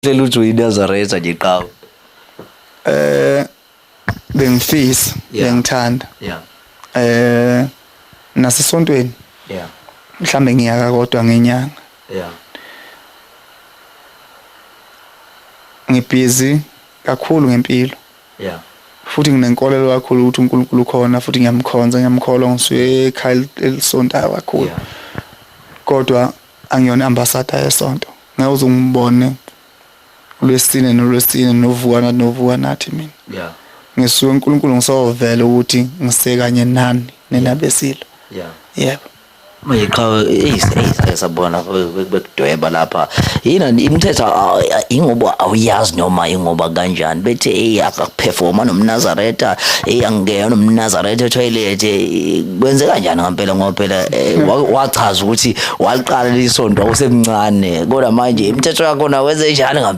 Hlela uthi uyiNazaretha nje qhawe. Bengifisa, bengithanda. Nasesontweni. Mhlambe ngiyaka kodwa ngenyanga. Ngibhizi kakhulu ngempilo. Futhi nginenkolelo kakhulu ukuthi uNkulunkulu ukhona, futhi ngiyamkhonza, ngiyamkholwa, ngisuke ekhaya elisontayo kakhulu. Kodwa angiyona ambassador yesonto. Ngeke uze ungibone uLwesine noLwesine novuka nathi novuka nathi mina. Ngisuke uNkulunkulu ngisovela ukuthi ngisekanye nani nenabesilo. Yebo. Manje qhawe, eyi sabona bekudweba lapha. Yini imithetho, ingoba awuyazi noma ingoba kanjani, bethi hey, akakuperforma nomNazaretha, hey, angena nomNazaretha etoilet, kwenze kanjani ngempela? Ngoba phela wachaza ukuthi waliqala lisonto usemncane, kodwa manje imithetho yakho wenze njani?